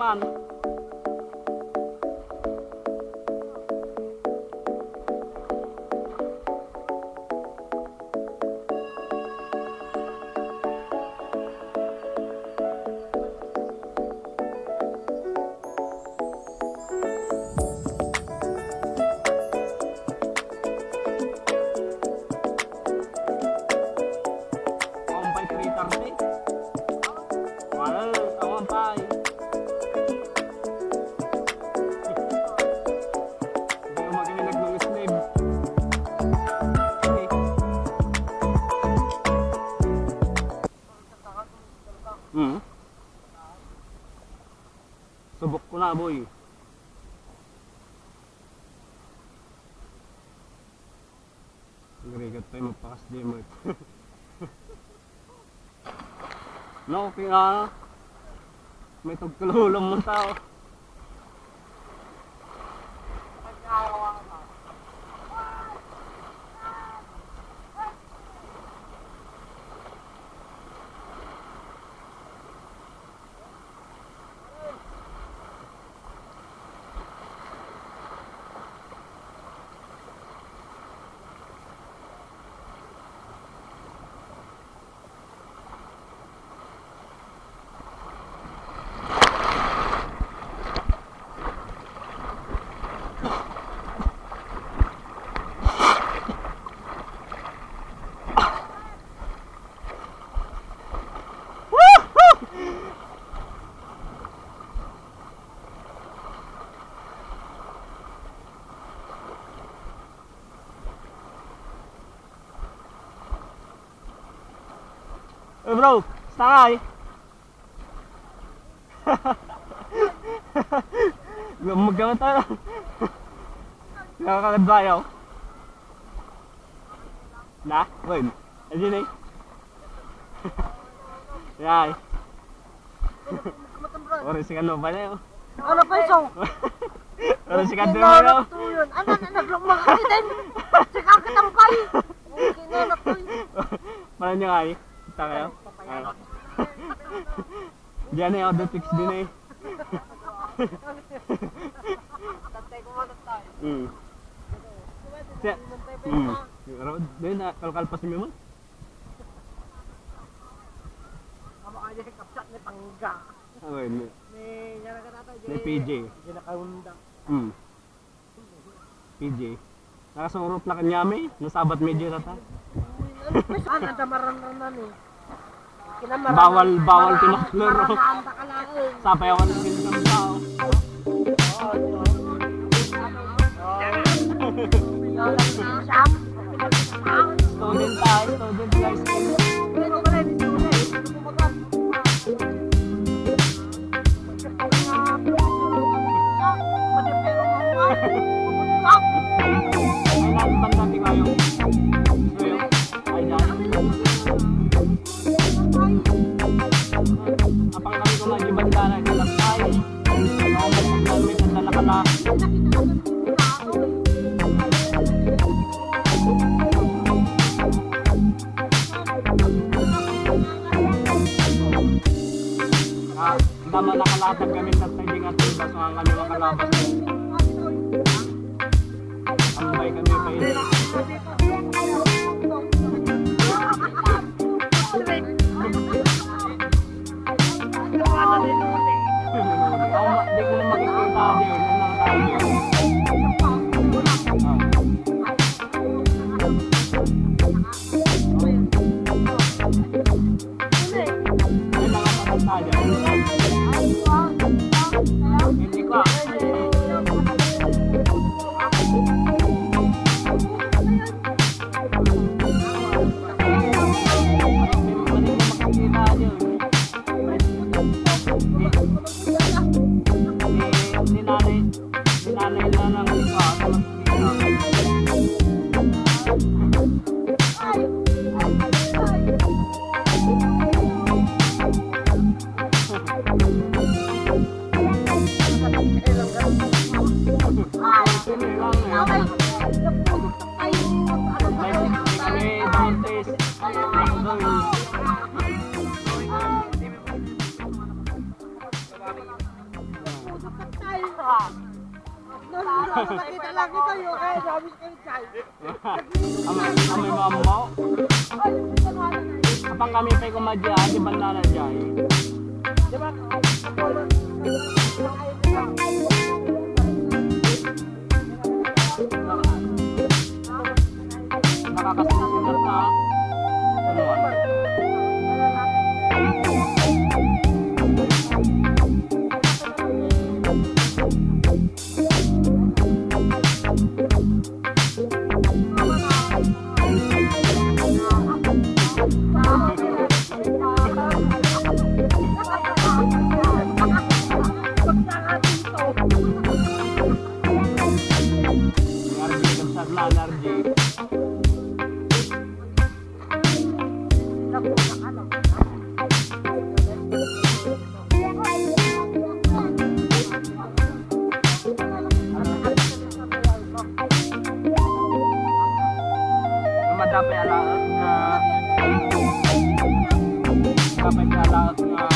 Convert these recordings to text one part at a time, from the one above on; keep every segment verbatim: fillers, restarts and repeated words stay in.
Yan. Awan pay three thirty. Wala, awan pay. Hindi ko makinig ng slave. Hmm. Subok ko na, boy. Agrigat pay mapakas di mo. No, kaya may tagkalulong mo tao. Eh, bro, sangay. Magkano tayo? Nakakagad ba yaw? Na? Wait. Ayun eh. Yay. Oro si Kano ba na yun? Ano pa iso? Oro si Kano ba yun? Ano, ano, ano, ano, makakita yun? Sige, ang katampay. Okay na, napoy. Parang niya nga eh. Kita kayo? Diyan eh, order fix din eh. Tantay ko mo, tantay. Mm. Siya. Mm. Pero, doon na, kalkalpas mo mo. Amo kaya yung kapsat ni Pangga. Ah, well, ni, ni, yan ang katata, ni P J. Hindi nakaunda. Hmm. P J. Nakasurot na kanyami, nasabat medyo na ta. Ano, ano, ano, ano, ano, ano, Bawal, bawal ti maklaro. Sapay awan ang binsang tao. Student tayo, student life. Ay, nalibang dati kayo. Ay, dyan. Apang kami ko lagi banda na nilakay. Ang kami sa nakala. Ah, tama, nakalatag kami sa pwede nga tulda, so ang kami makalabas. Tambay kami pa yun. Di ko makikita din. Hindi ko. Ay, ah. Nakita lang kita yung, ay, sabi ko yung Chay. Amay, amay mo, ammo. Ay, yung ano, ano, ano. Apang kami pa'y kumadya, di ba nana, Jay? Di ba? Nakakasusunod na. Energy, basta na energy. Madapay alaak nga, madapay alaak nga,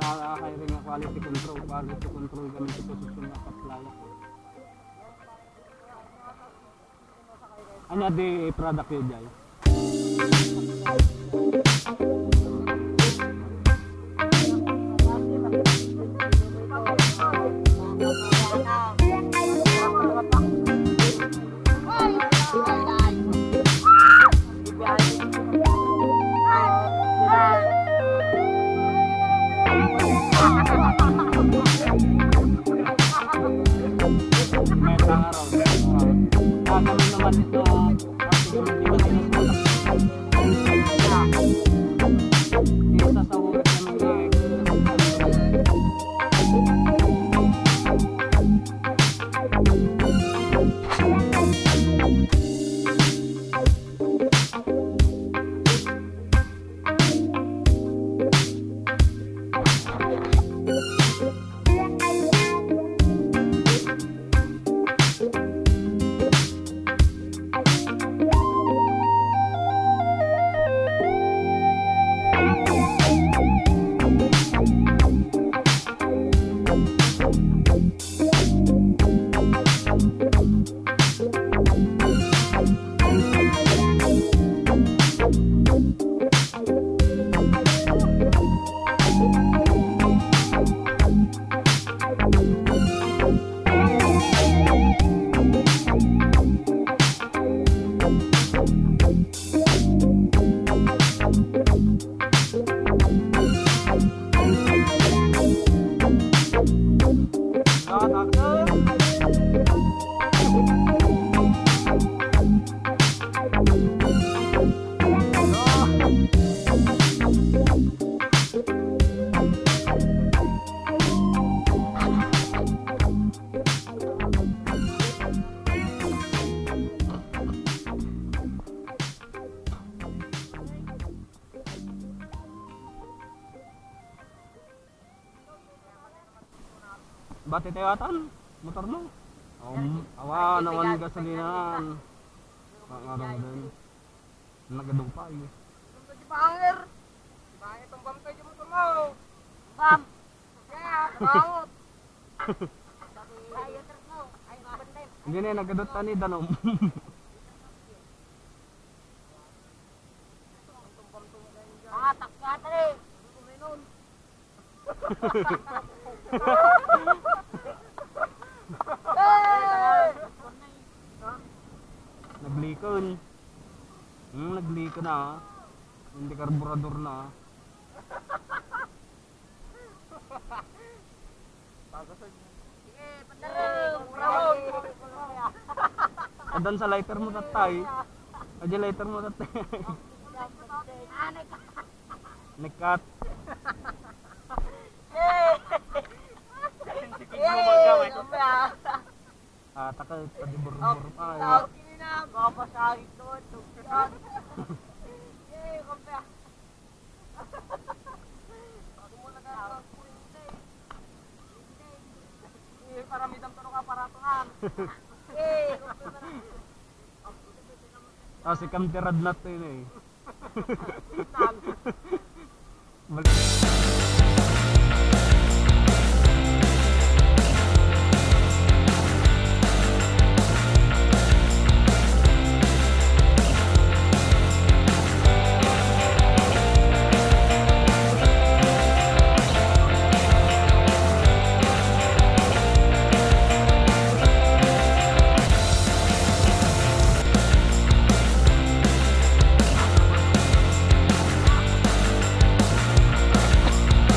Nakakairing nga quality control, quality control kami sa posisyon nga paplala. Ania ti product yo, Jay? May tangarang. Ah, kami naman ito. Isa sa oras naman eh. Bati tayo atan, motor mo. Um, awa, nawan gasolinahan. Ang araw din. Nagadupay. Di banger. Di banger itong bam kayo motor mo. Bam. Yeah, bangot. Hindi na, nagadot ta ni danom. Ah, takya ta ni. Naglikon. Hmm, naglikon. Na, hindi karburador na. Adan sa lighter mo, tatay. Aja lighter mo, tatay. Nekat. Ah, takay, padi burbur pa. Tawag ini na, mapasagit naman, tugtog. Yay, kape. Bago mo na ka, eh, para may damtano ka, para tuhan. Eh, okay, para. Ah, si Kamtirad na to yun eh.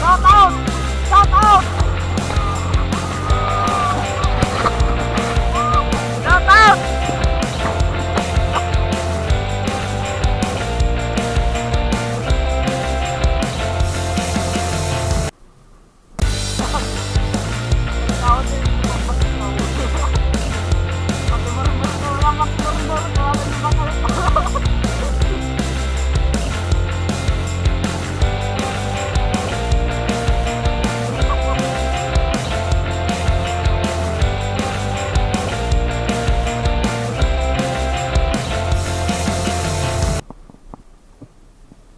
Shout out! Shout out! Shout out!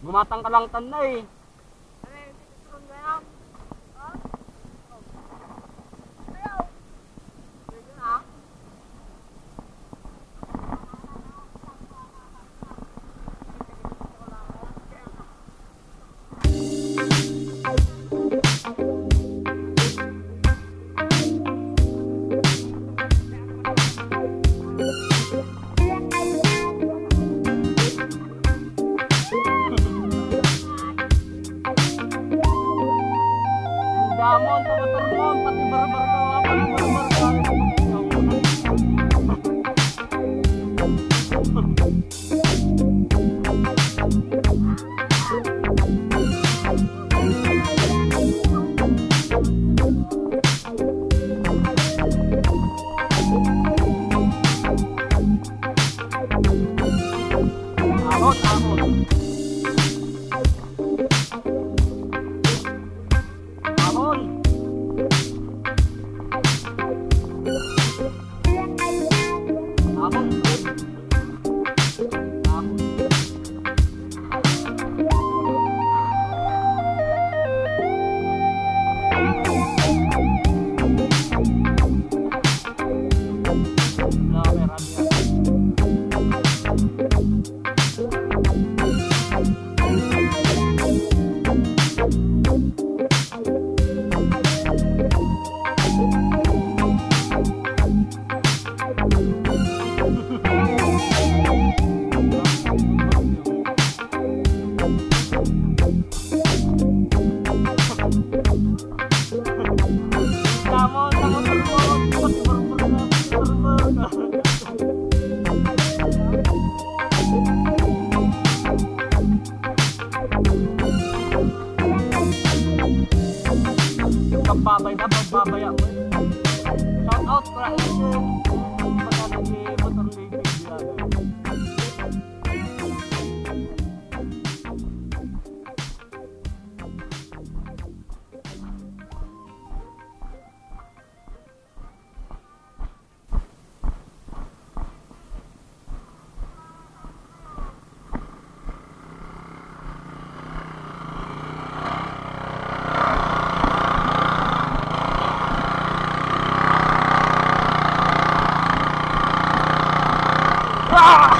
Gumatang ka lang, tan, eh. Damon, motor mo, pati barbar ka, pati barbar ka. Ahon, ahon. Ahon. Ahon. Ahon. Tama, tama, tama, tama, tama. Pagbabay na, pagbabay ako. Shout out, Kuya Edwin. Pagkakagi, motor ni Baby Adam. Ah!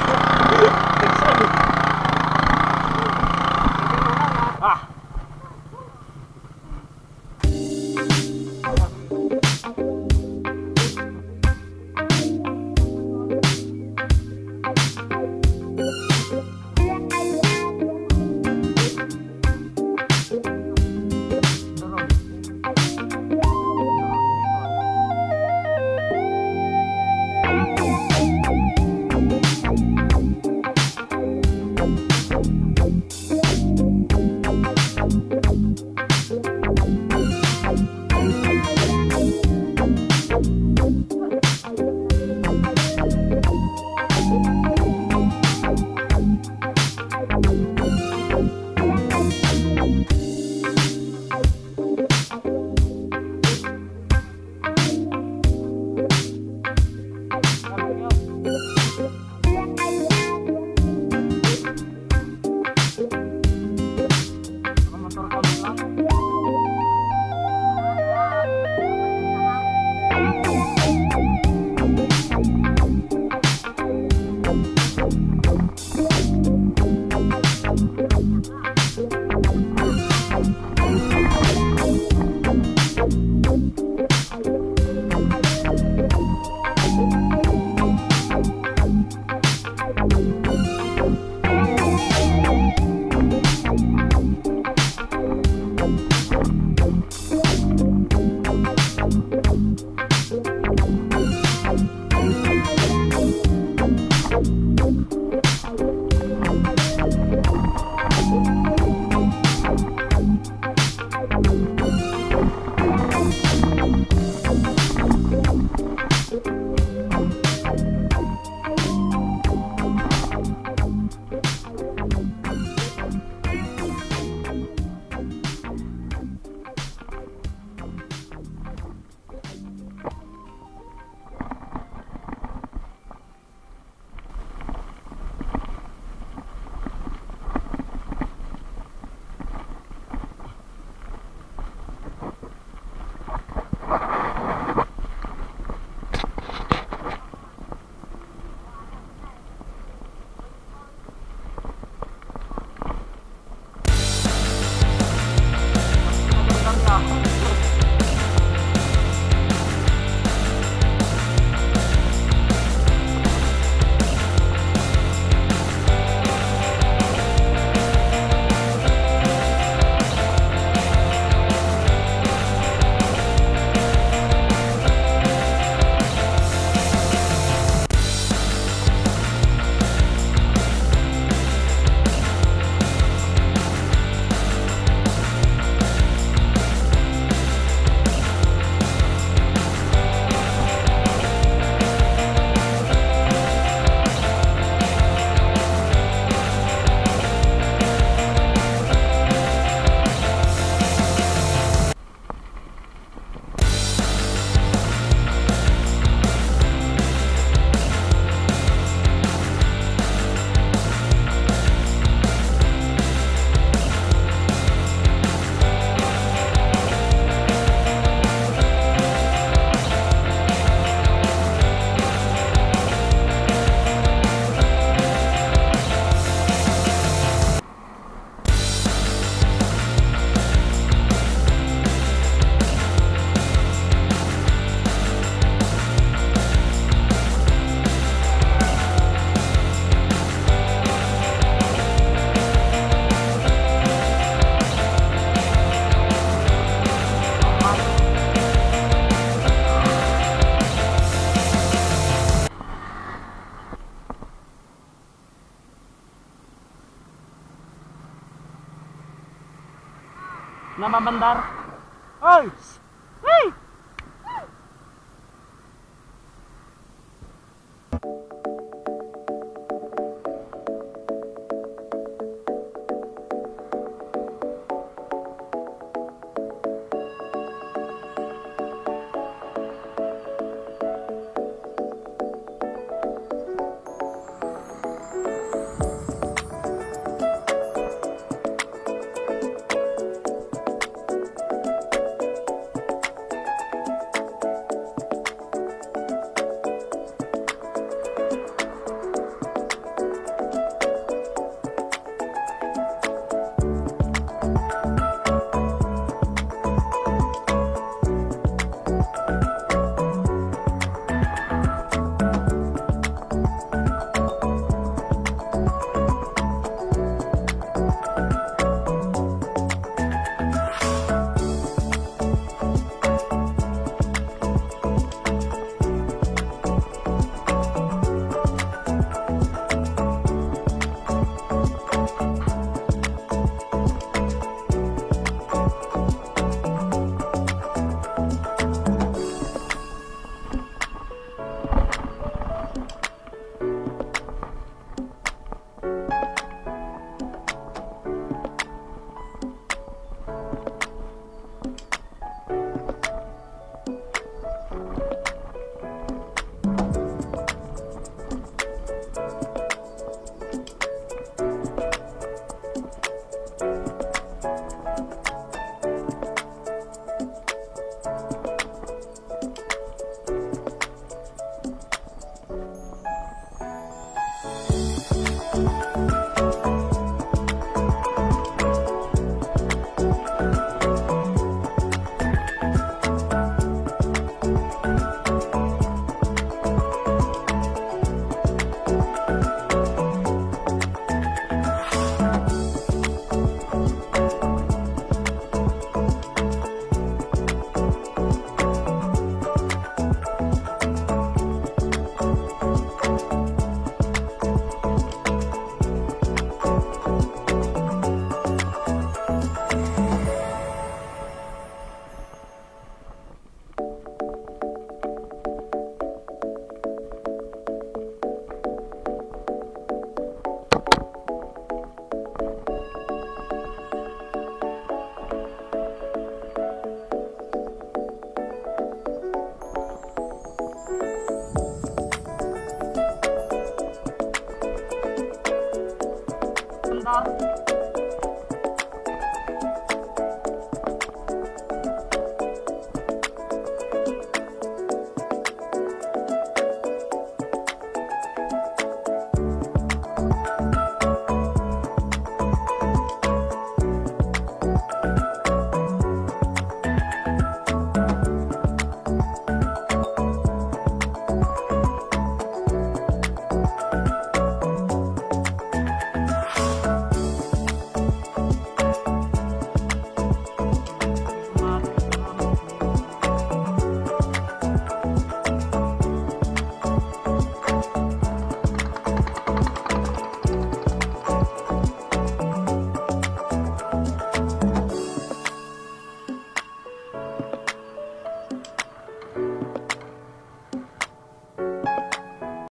Mama Bandar. Hoy! Hey! Bandar.